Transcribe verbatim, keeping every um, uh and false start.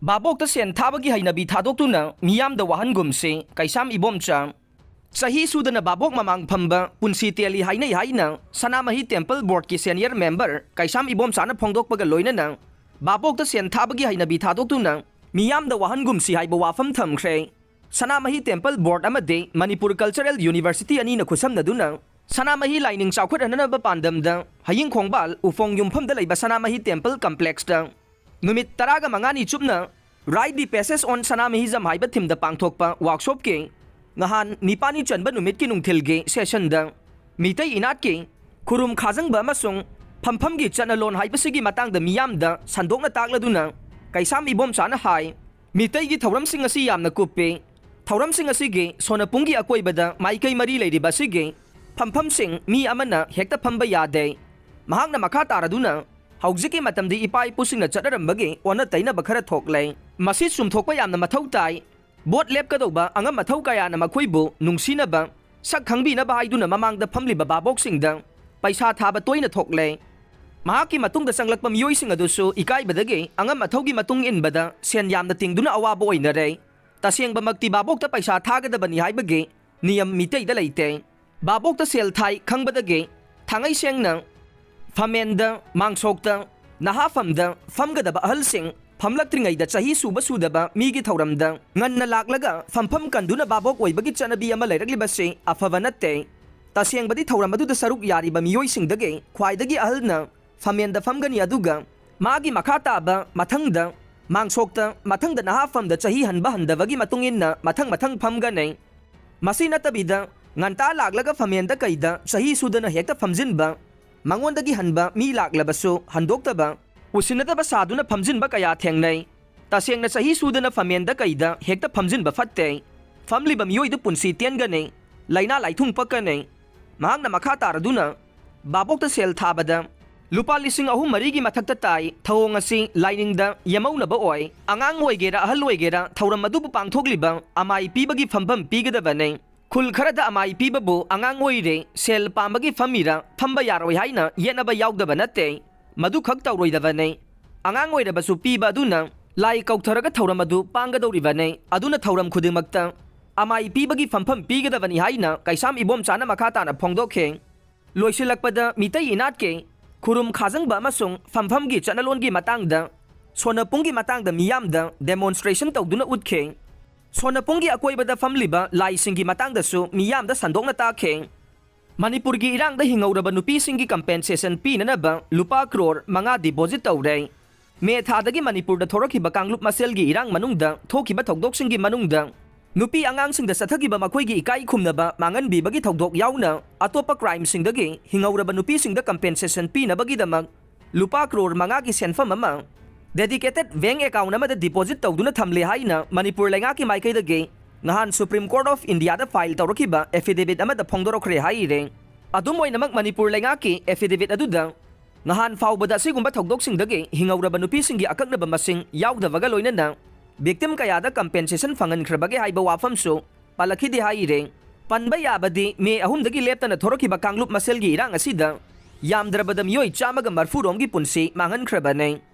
ꯚꯥꯕꯣꯛꯇ ꯁꯦꯟ ꯊꯥꯕꯒꯤ ꯍꯩꯅꯕꯤ ꯊꯥꯗꯣꯛꯇꯨꯅ ꯃꯤꯌꯥꯝꯗ ꯋꯥꯍꯟꯒꯨꯝꯁꯤ, ꯀꯩꯁꯥꯝ ꯏꯕꯣꯝꯆꯥ꯫ ꯆꯍꯤ ꯁꯨꯗꯅ ꯚꯥꯕꯣꯛ ꯃꯃꯥꯡ ꯐꯝꯕ ꯄꯨꯟꯁꯤ ꯇꯦꯜꯂꯤ ꯍꯥꯏꯅꯩ ꯍꯥꯏꯅ ꯁꯅꯥꯃꯍꯤ ꯇꯦꯝꯄꯜ ꯕꯣꯔꯗꯀꯤ ꯁꯦꯅꯤꯌꯔ ꯃꯦꯝꯕꯔ ꯀꯩꯁꯥꯝ ꯏꯕꯣꯝꯆꯥꯅ ꯐꯣꯡꯗꯣꯛꯄꯒ ꯂꯣꯏꯅꯅ ꯚꯥꯕꯣꯛꯇ ꯁꯦꯟ ꯊꯥꯕꯒꯤ ꯍꯩꯅꯕꯤ ꯊꯥꯗꯣꯛꯇꯨꯅ ꯃꯤꯌꯥꯝꯗ ꯋꯥꯍꯟꯒꯨꯝꯁꯤ ꯍꯥꯏꯕ ꯋꯥꯐꯝ ꯊꯝꯈ꯭ꯔꯦ꯫ ꯁꯅꯥꯃꯍꯤ ꯇꯦꯝꯄꯜ ꯕꯣꯔꯗ ꯑꯃꯗꯤ ꯃꯅꯤꯄꯨꯔ ꯀꯜꯆꯔꯦꯜ ꯌꯨꯅꯤꯚꯔꯁꯤꯇꯤ ꯑꯅꯤꯅ ꯈꯨꯠꯁꯝꯅꯗꯨꯅ ꯁꯅꯥꯃꯍꯤ ꯂꯥꯏꯅꯤꯡ ꯆꯥꯎꯈꯠꯍꯟꯅꯅꯕ ꯄꯥꯟꯗꯝꯗ ꯍꯌꯤꯡ ꯈꯣꯡꯕꯥꯜ ꯎꯐꯣꯡ ꯌꯨꯝꯐꯝꯗ ꯂꯩꯕ ꯁꯅꯥꯃꯍꯤ ꯇꯦꯝꯄꯜ ꯀꯝꯄ꯭ꯂꯦꯛꯁꯇ ꯅꯨꯃꯤꯠ ꯇꯔꯥꯒ ꯃꯉꯥꯅꯤ ꯆꯨꯞꯅ Write the Passage on Sanamahism ꯍꯥꯏꯕ ꯊꯤꯝꯗ ꯄꯥꯡꯊꯣꯛꯄ ꯋꯥꯔꯛꯁꯣꯞꯀꯤ ꯉꯍꯥꯟ ꯅꯤꯄꯥꯅꯤ ꯆꯟꯕ ꯅꯨꯃꯤꯠꯀꯤ ꯅꯨꯡꯊꯤꯜꯒꯤ ꯁꯦꯁꯟꯗ ꯃꯤꯇꯩ ꯏꯅꯥꯠꯀꯤ ꯈꯨꯔꯨꯝ ꯈꯥꯖꯪꯕ ꯑꯃꯁꯨꯡ ꯐꯝꯐꯝꯒꯤ ꯆꯠꯅꯂꯣꯟ ꯍꯥꯏꯕꯁꯤꯒꯤ ꯃꯇꯥꯡꯗ ꯃꯤꯌꯥꯝꯗ ꯁꯟꯗꯣꯛꯅ ꯇꯥꯛꯂꯗꯨꯅ ꯀꯩꯁꯥꯝ ꯏꯕꯣꯝꯆꯥꯅ ꯍꯥꯏ, ꯃꯤꯇꯩꯒꯤ ꯊꯧꯔꯝꯁꯤꯡ ꯑꯁꯤ ꯌꯥꯝꯅ ꯀꯨꯞꯄꯤ꯫ ꯊꯧꯔꯝꯁꯤꯡ ꯑꯁꯤꯒꯤ ꯁꯣꯅꯄꯨꯡꯒꯤ ꯑꯀꯣꯏꯕꯗ ꯃꯥꯏꯀꯩ ꯃꯔꯤ ꯂꯩꯔꯤꯕ ꯑꯁꯤꯒꯤ ꯐꯝꯐꯝꯁꯤꯡ ꯃꯤ ꯑꯃꯅ ꯍꯦꯛꯇ ꯐꯝꯕ ꯌꯥꯗꯦ꯫ ꯃꯍꯥꯛꯅ ꯃꯈꯥ ꯇꯥꯔꯗꯨꯅ, ꯍꯧꯖꯤꯛꯀꯤ ꯃꯇꯝꯗꯤ ꯏꯄꯥ ꯏꯄꯨꯁꯤꯡꯅ ꯆꯠꯅꯔꯝꯕꯒꯤ ꯑꯣꯟꯅ ꯇꯩꯅꯕ ꯈꯔ ꯊꯣꯛꯂꯦ꯫ ꯃꯁꯤ ꯆꯨꯝꯊꯣꯛꯄ ꯌꯥꯝꯅ ꯃꯊꯧ ꯇꯥꯏ꯫ ꯚꯣꯠ ꯂꯦꯞꯀꯗꯧꯕ ꯑꯉꯝ ꯑꯊꯧ ꯀꯌꯥꯅ ꯃꯈꯣꯏꯕꯨ ꯅꯨꯡꯁꯤꯅꯕ, ꯁꯛ ꯈꯪꯕꯤꯅꯕ ꯍꯥꯏꯗꯨꯅ ꯃꯃꯥꯡꯗ ꯐꯝꯂꯤꯕ ꯚꯥꯕꯣꯛꯁꯤꯡꯗ ꯄꯩꯁꯥ ꯊꯥꯕ ꯇꯣꯏꯅ ꯊꯣꯛꯂꯦ꯫ ꯃꯍꯥꯛꯀꯤ ꯃꯇꯨꯡꯗ ꯆꯪꯂꯛꯄ ꯃꯤꯑꯣꯏꯁꯤꯡ ꯑꯗꯨꯁꯨ ꯏꯀꯥꯏꯕꯗꯒꯤ ꯑꯉꯝ ꯑꯊꯧꯒꯤ ꯃꯇꯨꯡ ꯏꯟꯕꯗ ꯁꯦꯟ ꯌꯥꯝꯅ ꯇꯤꯡꯗꯨꯅ ꯑꯋꯥꯕ ꯑꯣꯏꯅꯔꯦ꯫ ꯇꯁꯦꯡꯕꯃꯛꯇꯤ ꯚꯥꯕꯣꯛꯇ ꯄꯩꯁꯥ ꯊꯥꯒꯗꯕꯅꯤ ꯍꯥꯏꯕꯒꯤ ꯅꯤꯌꯝ ꯃꯤꯇꯩꯗ ꯂꯩꯇꯦ꯫ ꯚꯥꯕꯣꯛꯇ ꯁꯦꯜ ꯊꯥꯏ ꯈꯪꯕꯗꯒꯤ ꯊꯥꯡꯉꯩ ꯁꯦꯡꯅ ꯐꯝꯃꯦꯟꯗ, ꯃꯥꯡꯁꯣꯛꯇ, ꯅꯍꯥꯐꯝꯗ ꯐꯝꯒꯗꯕ ꯑꯍꯜꯁꯤꯡ ꯐꯝꯂꯛꯇ꯭ꯔꯤꯉꯩꯗ ꯆꯍꯤ ꯁꯨꯕ ꯁꯨꯗꯕ ꯃꯤꯒꯤ ꯊꯧꯔꯝꯗ ꯉꯟꯅ ꯂꯥꯛꯂꯒ ꯐꯝꯐꯝ ꯀꯟꯗꯨꯅ ꯚꯥꯕꯣꯛ ꯑꯣꯏꯕꯒꯤ ꯆꯠꯅꯕꯤ ꯑꯃ ꯂꯩꯔꯛꯂꯤꯕꯁꯤ ꯑꯐꯕ ꯅꯠꯇꯦ꯫ ꯇꯁꯦꯡꯕꯗꯤ ꯊꯧꯔꯝ ꯑꯗꯨꯗ ꯁꯔꯨꯛ ꯌꯥꯔꯤꯕ ꯃꯤꯑꯣꯏꯁꯤꯡꯗꯒꯤ ꯈ꯭ꯋꯥꯏꯗꯒꯤ ꯑꯍꯜꯅ ꯐꯝꯃꯦꯟꯗ ꯐꯝꯒꯅꯤ, ꯑꯗꯨꯒ ꯃꯥꯒꯤ ꯃꯈꯥ ꯇꯥꯕ ꯃꯊꯪꯗ ꯃꯥꯡꯁꯣꯛꯇ, ꯃꯊꯪꯗ ꯅꯍꯥꯐꯝꯗ ꯆꯍꯤ ꯍꯟꯕ ꯍꯟꯗꯕꯒꯤ ꯃꯇꯨꯡ ꯏꯟꯅ ꯃꯊꯪ ꯃꯊꯪ ꯐꯝꯒꯅꯤ꯫ ꯃꯁꯤ ꯅꯠꯇꯕꯤꯗ ꯉꯟꯇꯥ ꯂꯥꯛꯂꯒ ꯐꯝꯃꯦꯟꯗ ꯀꯩꯗ ꯆꯍꯤ ꯁꯨꯗꯅ ꯍꯦꯛꯇ ꯐꯝꯖꯤꯟꯕ, ꯃꯉꯣꯟꯗꯒꯤ ꯍꯟꯕ ꯃꯤ ꯂꯥꯛꯂꯕꯁꯨ ꯍꯟꯗꯣꯛꯇꯕ, ꯎꯁꯤꯟꯅꯗꯕ ꯁꯥꯗꯨꯅ ꯐꯝꯖꯤꯟꯕ ꯀꯌꯥ ꯊꯦꯡꯅꯩ꯫ ꯇꯁꯦꯡꯅ ꯆꯍꯤ ꯁꯨꯗꯅ ꯐꯝꯃꯦꯟꯗ ꯀꯩꯗ ꯍꯦꯛꯇ ꯐꯝꯖꯤꯟꯕ ꯐꯠꯇꯦ꯫ ꯐꯝꯂꯤꯕ ꯃꯤꯑꯣꯏꯗꯨ ꯄꯨꯟꯁꯤ ꯇꯦꯟꯒꯅꯤ, ꯂꯥꯏꯅꯥ ꯂꯥꯏꯊꯨꯡ ꯄꯛꯀꯅꯤ꯫ ꯃꯍꯥꯛꯅ ꯃꯈꯥ ꯇꯥꯔꯗꯨꯅ, ꯚꯥꯕꯣꯛꯇ ꯁꯦꯜ ꯊꯥꯕꯗ ꯂꯨꯄꯥ ꯂꯤꯁꯤꯡ ꯑꯍꯨꯝ ꯃꯔꯤꯒꯤ ꯃꯊꯛꯇ ꯇꯥꯏ꯫ ꯊꯧꯑꯣꯡ ꯑꯁꯤ ꯂꯥꯏꯅꯤꯡꯗ ꯌꯦꯃꯧꯅꯕ ꯑꯣꯏ꯫ ꯑꯉꯥꯡ ꯑꯣꯏꯒꯦꯔꯥ ꯑꯍꯜ ꯑꯣꯏꯒꯦꯔꯥ ꯊꯧꯔꯝ ꯑꯗꯨꯕꯨ ꯄꯥꯡꯊꯣꯛꯂꯤꯕ ꯑꯃꯥꯏ ꯄꯤꯕꯒꯤ ꯐꯝꯐꯝ ꯄꯤꯒꯗꯕꯅꯤ꯫ ꯈꯨꯜ ꯈꯔꯗ ꯑꯃꯥꯏ ꯄꯤꯕꯕꯨ ꯑꯉꯥꯡ ꯑꯣꯏꯔꯦ, ꯁꯦꯜ ꯄꯥꯝꯕꯒꯤ ꯐꯝꯃꯤꯔꯥ, ꯐꯝꯕ ꯌꯥꯔꯣꯏ ꯍꯥꯏꯅ ꯌꯦꯠꯅꯕ ꯌꯥꯎꯗꯕ ꯅꯠꯇꯦ꯫ ꯃꯗꯨꯈꯛ ꯇꯧꯔꯣꯏꯗꯕꯅꯤ꯫ ꯑꯉꯥꯡ ꯑꯣꯏꯔꯕꯁꯨ ꯄꯤꯕ ꯑꯗꯨꯅ ꯂꯥꯏ ꯀꯧꯊꯔꯒ ꯊꯧꯔꯝ ꯑꯗꯨ ꯄꯥꯡꯒꯗꯧꯔꯤꯕꯅꯤ꯫ ꯑꯗꯨꯅ ꯊꯧꯔꯝ ꯈꯨꯗꯤꯡꯃꯛꯇ ꯑꯃꯥꯏ ꯄꯤꯕꯒꯤ ꯐꯝꯐꯝ ꯄꯤꯒꯗꯕꯅꯤ ꯍꯥꯏꯅ ꯀꯩꯁꯥꯝ ꯏꯕꯣꯝꯆꯥꯅ ꯃꯈꯥ ꯇꯥꯅ ꯐꯣꯡꯗꯣꯛꯈꯤ꯫ ꯂꯣꯏꯁꯤꯜꯂꯛꯄꯗ ꯃꯤꯇꯩ ꯏꯅꯥꯠꯀꯤ ꯈꯨꯔꯨꯝ ꯈꯥꯖꯪꯕ ꯑꯃꯁꯨꯡ ꯐꯝꯐꯝꯒꯤ ꯆꯠꯅꯂꯣꯟꯒꯤ ꯃꯇꯥꯡꯗ ꯁꯣꯅꯄꯨꯡꯒꯤ ꯃꯇꯥꯡꯗ ꯃꯤꯌꯥꯝꯗ demonstration ꯇꯧꯗꯨꯅ ꯎꯠꯈꯤ꯫ ꯁꯣꯅꯄꯨꯡꯒꯤ ꯑꯀꯣꯏꯕꯗ ꯐꯝꯂꯤꯕ ꯂꯥꯏꯁꯤꯡꯒꯤ ꯃꯇꯥꯡꯗꯁꯨ ꯃꯤꯌꯥꯝꯗ ꯁꯟꯗꯣꯛꯅ ꯇꯥꯛꯈꯤ꯫ ꯃꯅꯤꯄꯨꯔꯒꯤ ꯏꯔꯥꯡꯗ ꯍꯤꯡꯍꯧꯔꯕ ꯅꯨꯄꯤꯁꯤꯡꯒꯤ compensation ꯄꯤꯅꯅꯕ ꯂꯨꯄꯥ ꯀ꯭ꯔꯣꯔ ꯃꯉꯥ deposit ꯇꯧꯔꯦ꯫ ꯃꯦ ꯊꯥꯗꯒꯤ ꯃꯅꯤꯄꯨꯔꯗ ꯊꯣꯔꯛꯈꯤꯕ ꯀꯥꯡꯂꯨꯞ ꯃꯁꯦꯜꯒꯤ ꯏꯔꯥꯡ ꯃꯅꯨꯡꯗ ꯊꯣꯛꯈꯤꯕ ꯊꯧꯗꯣꯛꯁꯤꯡꯒꯤ ꯃꯅꯨꯡꯗ ꯅꯨꯄꯤ ꯑꯉꯥꯡꯁꯤꯡꯗ ꯆꯠꯊꯈꯤꯕ ꯃꯈꯣꯏꯒꯤ ꯏꯀꯥꯏ ꯈꯨꯝꯅꯕ ꯃꯥꯡꯍꯟꯕꯤꯕꯒꯤ ꯊꯧꯗꯣꯛ ꯌꯥꯎꯅ ꯑꯇꯣꯞꯄ crimeꯁꯤꯡꯗꯒꯤ ꯍꯤꯡꯍꯧꯔꯕ ꯅꯨꯄꯤꯁꯤꯡꯗ compensation ꯄꯤꯅꯕꯒꯤꯗꯃꯛ ꯂꯨꯄꯥ ꯀ꯭ꯔꯣꯔ ꯃꯉꯥꯒꯤ ꯁꯦꯟꯐꯝ ꯑꯃ dedicated bank account ꯑꯃꯗ deposit ꯇꯧꯗꯨꯅ ꯊꯝꯂꯦ ꯍꯥꯏꯅ ꯃꯅꯤꯄꯨꯔ ꯂꯩꯉꯥꯛꯀꯤ ꯃꯥꯏꯀꯩꯗꯒꯤ ꯉꯍꯥꯟ Supreme Court of Indiaꯗ file ꯇꯧꯔꯛꯈꯤꯕ affidavit ꯑꯃꯗ ꯐꯣꯡꯗꯣꯔꯛꯈ꯭ꯔꯦ ꯍꯥꯏꯔꯦ꯫ ꯑꯗꯨꯝ ꯑꯣꯏꯅꯃꯛ, ꯃꯅꯤꯄꯨꯔ ꯂꯩꯉꯥꯛꯀꯤ affidavit ꯑꯗꯨꯗ ꯉꯍꯥꯟ ꯐꯥꯎꯕꯗ ꯑꯁꯤꯒꯨꯝꯕ ꯊꯧꯗꯣꯛꯁꯤꯡꯗꯒꯤ ꯍꯤꯡꯍꯧꯔꯕ ꯅꯨꯄꯤꯁꯤꯡꯒꯤ ꯑꯀꯛꯅꯕ ꯃꯁꯤꯡ ꯌꯥꯎꯗꯕꯒ ꯂꯣꯏꯅꯅ victim ꯀꯌꯥꯗ compensation ꯐꯪꯍꯟꯈ꯭ꯔꯕꯒꯦ ꯍꯥꯏꯕ ꯋꯥꯐꯝꯁꯨ ꯄꯜꯂꯛꯈꯤꯗꯦ ꯍꯥꯏꯔꯦ꯫ ꯄꯟꯕ ꯌꯥꯕꯗꯤ, ꯃꯦ ꯑꯍꯨꯝꯗꯒꯤ ꯂꯦꯞꯇꯅ ꯊꯣꯔꯛꯈꯤꯕ ꯀꯥꯡꯂꯨꯞ ꯃꯁꯦꯜꯒꯤ ꯏꯔꯥꯡ ꯑꯁꯤꯗ ꯌꯥꯝꯗ꯭ꯔꯕꯗ ꯃꯤꯑꯣꯏ ꯆꯥꯝꯃꯒ ꯃꯔꯐꯨ ꯔꯣꯝꯒꯤ ꯄꯨꯟꯁꯤ ꯃꯥꯡꯍꯟꯈ꯭ꯔꯕꯅꯤ꯫